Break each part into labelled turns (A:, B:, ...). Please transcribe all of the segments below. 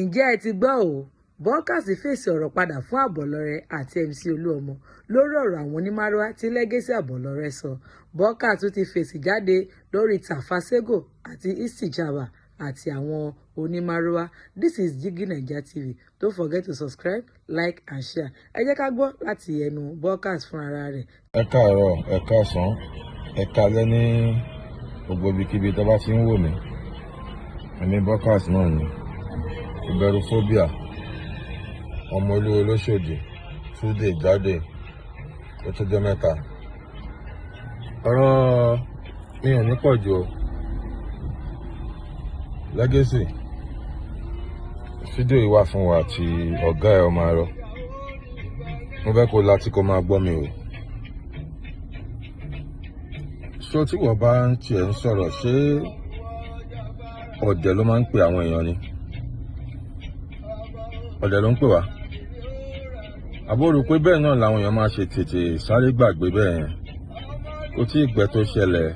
A: Ǹjẹ́ ẹ ti gbọ́ o? Dorcas fèsì ọ̀rọ̀ padà fún Àbọ̀lọ́rẹ́ àti MC Olúọmọ lórí ọ̀rọ̀ àwọn onímàrúwá tí Legacy Àbọ̀lọ́rẹ́ sọ. Dorcas tún ti fèsì jáde lórí Tafa Sego àti Istijaba àti àwọn onímàrúwá. This is Jiggy Naija TV. Don't forget to subscribe, like and share. Ẹ jẹ́ ká gbọ́ láti ẹnu Dorcas fúnra rẹ̀.
B: Ẹ káàárọ̀, ẹ káàsán, ẹ káalẹ́ ní gbogbo ibikíbi tó bá ti ń wò mí. Èmi Dorcas náà ni ìbẹ̀rù phobia, ọmọ olúwo lóṣòdì, túnde jáde. Ó tó jẹ́ mẹ́ta. Ọ̀rọ̀ mi ò ní pọ̀ jù o. Legacy, fídíò yìí wà fún wa àti ọ̀gá ẹ̀ ọmọ arọ. Mo fẹ́ kó láti kó máa gbọ́ mi o. Ṣé tí wọ́n bá ń tiẹ̀ ń sọ̀rọ̀, ṣé ọ̀dẹ̀ ló máa ń pè àwọn èèyàn ni? Ọ̀dẹ̀ ló ń pè wá. Àbó rò pé bẹ́ẹ̀ náà làwọn èèyàn máa ṣe tètè sáré gbàgbé bẹ́ẹ̀ yẹn. Kò tí ì gbẹ tó ṣẹlẹ̀.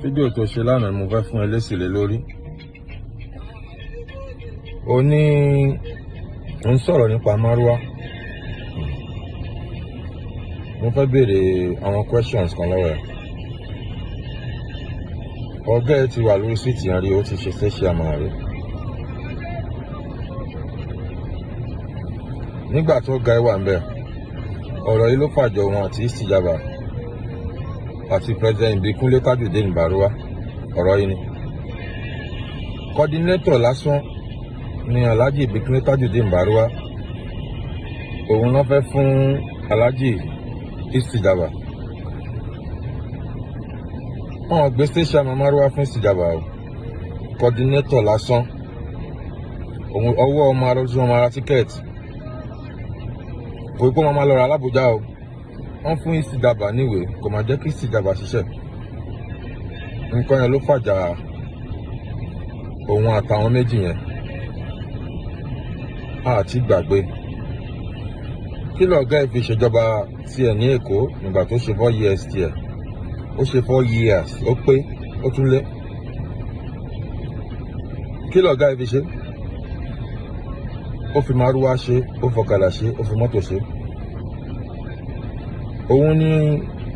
B: Fídíò tó ṣe lánàá ni mo fẹ́ fún ẹ lésì lé lórí. O ní ò ń sọ̀rọ̀ nípa márúwá. Mo fẹ́ béèrè àwọn questions kan lọ́wọ́ ẹ̀. Ọ̀gá ẹ ti wà lórí síìtì yẹn rí, ó ti ṣe state chairman rí. Nígbà tó ga ẹ wà ń bẹ̀, ọ̀rọ̀ yìí ló fàjọ wọn àti Istijaba àti President Ibikunle Tajudeen Baruwa. Ọ̀rọ̀ yìí ni. Coordinator lásán ni Alhaji Ibikunle Tajudeen Baruwa. Òun náà fẹ́ fún Alhaji Istijaba. Wọn gbé state chairman Maruwa fún Istijaba o. Coordinator lásán. Òun ọwọ́ ọmọ arọ tí wọ́n máa ra tíkẹ́ẹ̀tì. Kò pé wọ́n máa lọ rà l'Ábùjá o. Wọ́n fún Istijaba níwèé, kò máa jẹ́ kí Istijaba ṣiṣẹ́. Nǹkan yẹn ló fàjà òun àtàwọn méjì yẹn. A ti gbàgbé. Kí lọ̀gá ẹ̀ fi ṣèjọba tiẹ̀ ní Èkó nígbà tó ṣe 4 years tiẹ̀? Ó ṣe 4 years, ó pé, ó tún lé. Kí lọ̀gá ẹ̀ fi ṣe? Ó fi márúwá ṣe, ó fọ̀kadà ṣe, ó fi mọ́tò ṣe. Òun ni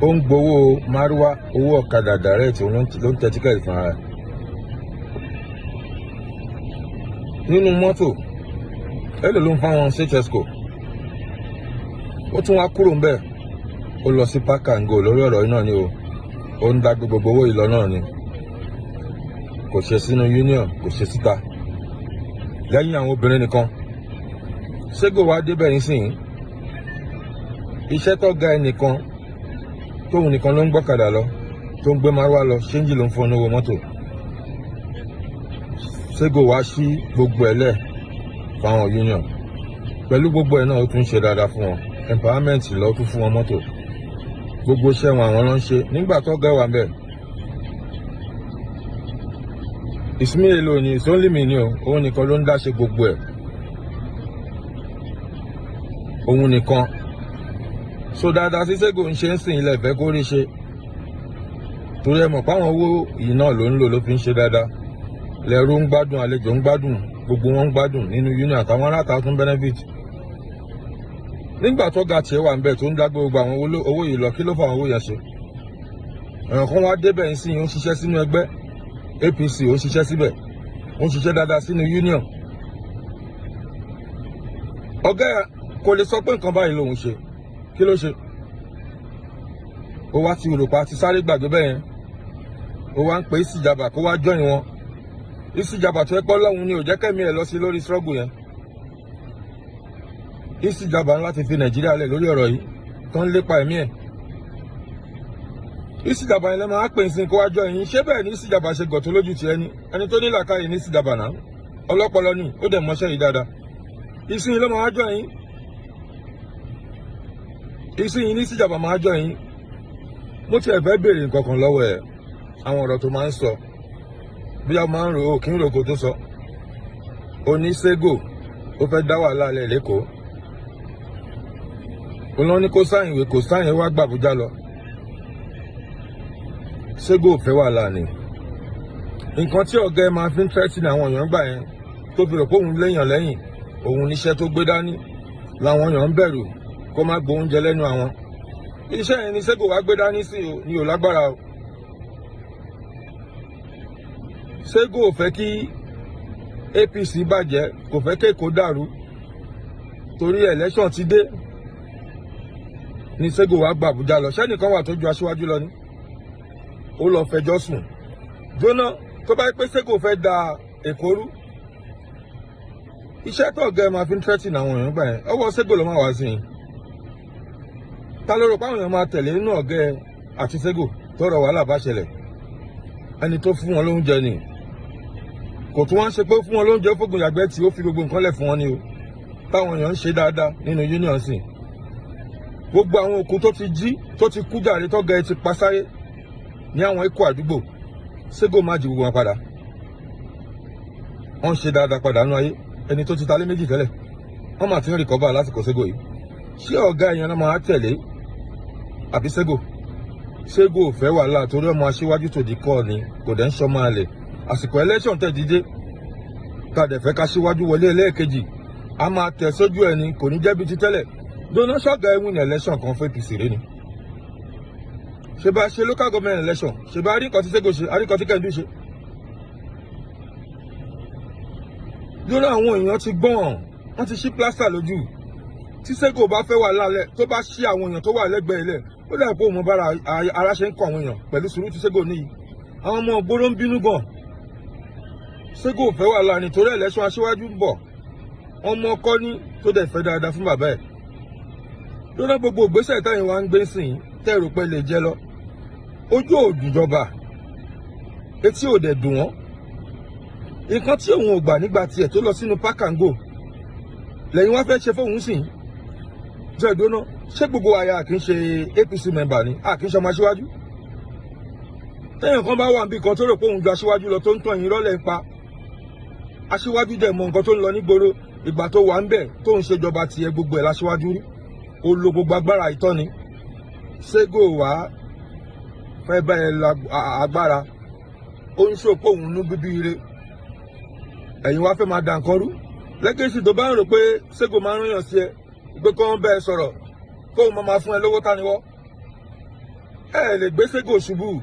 B: ó ń gbowó márúwá, owó ọ̀kadà direct, òun ló ń tẹ tíkẹ́ẹ̀tì fúnra rẹ̀. Nínú mọ́tò, èló ló ń fáwọn State-Exco. Ó tún wá kúrò ńbẹ̀, ó lọ sí Park and Go lórí ọ̀rọ̀ yìí náà ni o. Ó ń dá gbogbo owó ìlọ náà ni. Kò ṣe sínú union, kò ṣe síta. Lẹ́yìn àwọn obìnrin nìkan. Sego wá débẹ̀ nísìnyí. Iṣẹ́ tó ga ẹnìkan, tóun nìkan ló ń gbọ́kadà lọ, tó ń gbé márúwá lọ, ṣéńjì ló ń fún owó mọ́tò. Sego wá sí gbogbo ẹ̀ lẹ̀ fáwọn union. Pẹ̀lú gbogbo ẹ̀ náà, ó tún ṣe dáadáa fún wọn. Empowerment lọ tún fún wọn mọ́tò. Gbogbo iṣẹ́ wọn àwọn ló ń ṣe. Nígbà tó ga wà ń bẹ̀, Ismail ló ní, it's only me ni o, òun nìkan ló ń dá ṣe gbogbo ẹ̀. Òun nìkan. So dáadáa sí Sego ń ṣe ń sìn ilẹ̀ ìfẹ́ kó rí ṣe. Torí ẹ mọ̀ páwọn owó yìí náà ló ń lò ló fi ń ṣe dáadáa. Lẹ́rú ń gbádùn, àlejò ń gbádùn, gbogbo wọn ń gbádùn nínú union àtàwọn aráàta tún benefit. Nígbà tó ga tiẹ̀ wà ń bẹ̀ tó ń dá gbogbo àwọn owó yìí lọ, kí ló fà àwọn owó yẹn ṣe? Ẹ̀ràn kan wá débẹ̀ ń sìn, ó ń ṣiṣẹ́ sínú ẹgbẹ́ APC, ó ń ṣiṣẹ́ síbẹ̀, ó ń ṣiṣẹ́ dáadáa sínú union. Ọ̀gá ẹ̀ kò lè sọ pé nǹkan báyìí lòun ṣe. Kí ló ṣe? Ó wá ti rò pa ti sáré gbàgbé bẹ́ẹ̀ yẹn. Ó wá ń pè Istijaba kó wá join wọn. Istijaba tó ẹ pọ́ lọ́hùn ni ò jẹ́ kẹ́mi ẹ̀ lọ sí lórí struggle yẹn. Istijaba ńlá ti fi Nàìjíríà lẹ̀ lórí ọ̀rọ̀ yìí tó ń lépa ẹ̀mí ẹ̀. Istijaba yẹn lẹ́ máa pè ń sin kó wá join yín. Ṣé bẹ́ẹ̀ ni Istijaba ṣe gọ̀ tó lójú ti ẹni? Ẹni tó ní làákàyè ní Istijaba náà. Ọlọ́pọlọ ni, ó dẹ̀ mọṣẹ́ yìí dáadáa. Ìsìn ló máa join yín. Ìsìn ní Istijaba máa join yín. Mo tiẹ̀ fẹ́ béèrè nǹkan kan lọ́wọ́ ẹ̀. Àwọn ọ̀rọ̀ tó máa ń sọ. Bí a máa ń rò ó, kí n rò kó tó sọ. Oní Sego, ó fẹ́ dá wàhálà lẹ̀ lẹ́kọ̀ọ́. Òun ló ní kó sáyìn ìwé, kò sáyìn, wá gbàbújá lọ. Sego ò fẹ́ wàhálà ni. Nǹkan tí ọ̀gá ẹ máa fi ń tẹ́tí ní àwọn èèyàn gbà yẹn. Tó fi rò pé òun léèyàn lẹ́yìn òun, níṣẹ́ tó gbé dání làwọn èèyàn ń bẹ̀rù kó má gbóúnjẹ lẹ́nu àwọn. Iṣẹ́ yẹn ni Sego wá gbé dání sí o, ní ò lágbára o. Sego ò fẹ́ kí APC bàjẹ́, kò fẹ́ kí Èkó dàrú, torí election ti dé ní Sego wá gba Àbújá lọ. Sẹ́nìkan wà tó ju aṣíwájú lọ ni ó lọ fẹjọ́ sùn jóná. Tó bá yẹ pé Sego fẹ́ da Èkó rú, iṣẹ́ tó ọ̀gá ẹ̀ máa fi ń threaten àwọn èèyàn gbà yẹn, ọwọ́ Sego ló máa wá sí i. Ta ló rò pé àwọn èèyàn máa tẹ̀lé nínú ọ̀gá ẹ̀ àti Sego tọrọ wàhálà bá ṣẹlẹ̀? Ẹni tó fún wọn lóúnjẹ ni. Kò tún wá ń ṣe pé ó fún wọn lóúnjẹ, ó fògùn yàgbẹ́ tí ó fi gbogbo nǹkan lẹ̀ fún wọn ni o. Táwọn èèyàn ń ṣe dáadáa nínú union sí, gbogbo àwọn òkú tó ti jí, tó ti kú jàre, tọ́gà ẹ ti pa sáyé ní àwọn ikọ̀ àdúgbò, Sego má jí gbogbo wọn padà. Wọ́n ń ṣe dáadáa padà nínú ayé. Ẹni tó ti ta lé méjì tẹ́lẹ̀, wọ́n mà ti ń recover lásìkò Sego yìí. Ṣé ọ̀gá èèyàn náà máa tẹ̀lé àbí Sego? Sego ò fẹ́ wàhálà torí ọmọ aṣíwájú tòdí kọ́ ni, kò dẹ̀ ń sọmọ àlè. Àsìkò election tẹ̀ dídé, ká dẹ̀ fẹ́ ká síwájú wọlé ẹlẹ́ẹ̀kejì, a máa tẹ̀ sójú ẹ̀ ni, kò ní jẹ́ bíi ti tẹ́lẹ̀. Dona ṣọ́gà ẹ̀ win election kan fún APC rẹ ni. Ṣe bá ṣe local government election, ṣe bá rí nǹkan tí Sego ṣe, àrí nǹkan tí Kẹ́hìndé ṣe. Dona, àwọn èèyàn ti gbọ́n, wọ́n ti ṣí plaster lójú. Tí Sego bá fẹ́ wà lálẹ́, tó bá ṣí àwọn èèyàn tó wà lẹ́gbẹ̀ẹ́ ilẹ̀, ó dà pé òun bára ara ṣe ń kọ àwọn èèyàn pẹ̀lú sùúrù tí Sego níyì. Àwọn ọmọ ògbóró ń bínú gan. Sego ò fẹ́ wàhálà nítorí election aṣíwájú ń bọ̀. Ọmọ ọkọ ní tó dẹ̀ fẹ́ dáadáa fún bàbá ẹ̀. Lọ́nà gbogbo ìgbésẹ̀ táyìn wá ń gbé sìn tẹ́rù pé lè jẹ́ lọ, ojú ò dùnjọba, etí ò dẹ̀ dùn wọ́n. Nǹkan tí òun ò gbà nígbà tiẹ̀ tó lọ sínú pákàngò lẹ́yìn wá fẹ́ ṣe fóun sìn jẹ́. Ìdóná, ṣé gbogbo àyà kì í ṣe APC member ni a kì í ṣe ọmọ aṣíwájú? Téèyàn kan bá wà níbi kan tó rò pé òun ju aṣíwájú lọ, tó ń tàn yín rọ́lẹ̀ ń pa. Aṣíwájú dẹ̀ mọ nǹkan tó ń lọ nígboro. Ìgbà tó wà ń bẹ̀ tó ń ṣèjọba tiẹ̀, gbogbo ẹ̀ láṣíwájú rí. Ó lo gbogbo agbára ìtọ́ni. Sego wá fẹ́ bá ẹ lọ agbára, ó ń ṣòpó òun nú bíbí ire, ẹ̀yin wá fẹ́ máa da nǹkan rú. Lẹ́gẹ̀ẹ́sì tó bá ń rò pé Sego máa ń rán yàn sí ẹ pé kó ń bẹ́ẹ̀ sọ̀rọ̀, kó o máa fún ẹ lówó, tániwọ́ ẹ lè gbé Sego ṣubú.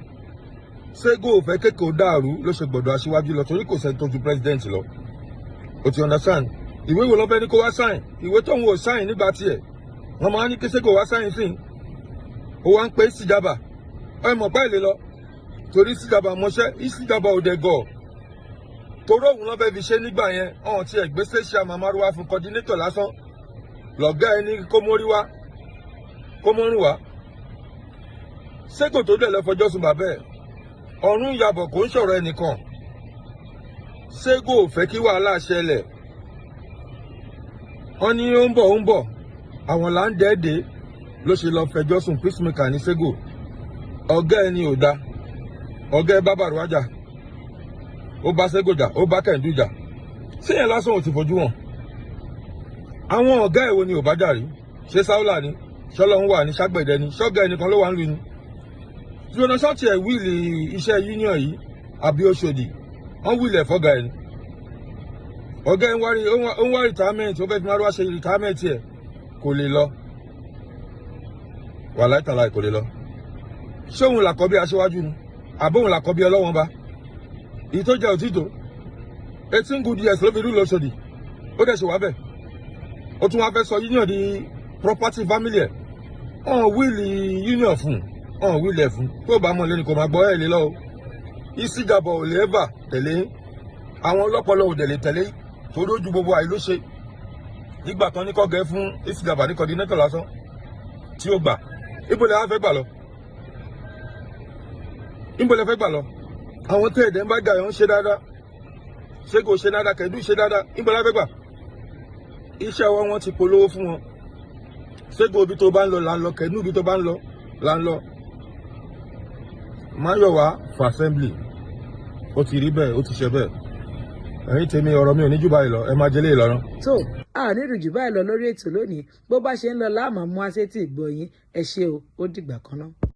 B: Sego ò fẹ́ kékeré dàrú ló ṣe gbọ́dọ̀ aṣíwájú lọ, torí kò sẹ́ni tó ju president lọ. O ti understand? Ìwé wo ló fẹ́ ní kó wá sign? Ìwé tóun ò sign nígbà tiẹ̀, wọ́n máa ní kí Sego wá sign sí. Ó wá ń pè síjàbà, ẹ mọ̀ pẹ́ lè lọ torí síjàbà mọṣẹ́, ìsíjàbà ò dẹ̀ gọ̀, torí òun ló fẹ́ fi ṣe nígbà yẹn. Ọ̀hún ti ẹ̀ gbé ṣe àmàmárùwá fún coordinator lásán lọ̀gá ẹni kó mórí wá, kó mọ́rùn wá. Sego tó dẹ̀ lọ fọjọ́ sùn bàbẹ́ ẹ̀, ọ̀run yàbọ̀, kò ń sọ̀rọ̀ ẹnìkan. Sego ò fẹ́ kí wàhálà ṣẹlẹ̀. Wọ́n ní ó ń bọ̀, ó ń bọ̀, àwọn là ń dẹ́ẹ̀dẹ́ ló ṣe lọ fẹjọ́ sùn. Peacemaker ní Sego. Ọ̀gá ẹni ò da, ọ̀gá ẹ bá bàrùwá jà, ó bá Sego jà, ó bá Kẹ̀ǹdú jà. Séyẹn lásán ò ti fojú wọn? Àwọn ọ̀gá ẹ̀ wo ni ò bá jà rí? Ṣé Sáúlà ni? Ṣọlọ́run wà ní ṣàgbẹ̀dẹ ni? Ṣọ́gá ẹnìkan ló wà ń lu ni jọ́nà ṣọ́ọ̀tì ẹ̀ will iṣẹ́ union yìí àbí Oṣòdì? Wọ́n will ẹ̀ fọ́gà ẹ̀ ni. Ọ̀gá ẹ̀ ń wá retirement, ó fẹ́ fi márùwá ṣe retirement ẹ̀, kò lè lọ. Wàláì tàláì, kò lè lọ. Ṣé òun làkọ́bí aṣíwájú ni, àbóhun làkọ́bí ọlọ́wọ́n bá èyí tó jẹ́ òtítọ́? 18 good years ló fi rú lọ́sọ̀dì, ó dẹ̀ ṣe wá bẹ̀. Ó tún wá fẹ́ sọ union di property family ẹ̀. Ọ̀n will union fún, ọ̀n will ẹ̀ fún. Tó bá mọ̀ lẹ́nu kò máa gbọ́ ẹ̀ lé lọ́wọ́. Ìsìjàbọ̀ ò lè ẹ́fà tẹ̀lé àwọn ọlọ́pọlọ, ò dẹ̀ lè tẹ̀lé, torí ojú gbogbo àìló ṣe nígbà tán ní kọ́gẹ́ fún ìsìjàbà ní coordinator lásán tí ó gbà. Ibo lẹ wá fẹ́ gbà lọ? Ibo lẹ fẹ́ gbà lọ? Àwọn tẹ́ ẹ̀dẹ̀ ń bá jà yọ̀ ń ṣe dáadáa. Ṣé kò ṣe dáadáa? Kẹ̀dú ṣe dáadáa. Ibo lẹ fẹ́ gbà? Iṣẹ́ ọwọ́ wọn ti polówó fún wọn. Ṣégo, ibi tó bá ń lọ là ń lọ. Kẹ̀dú, ibi tó bá ń lọ là ń lọ. Máyọ̀wá for assembly, ó ti rí bẹ́ẹ̀, ó ti ṣe bẹ́ẹ̀. Ẹ̀yin tèmi, ọ̀rọ̀ mi ò ní jù báyìí lọ. Ẹ máa jẹ́lé ìlọrin.
A: Tó a ní ìrùjù báyìí lọ lórí ètò lónìí. Bó bá ṣe ń lọ láàmú mú asétì ìgbọ̀yìn. Ẹ ṣé o, ó dìgbà kan náà.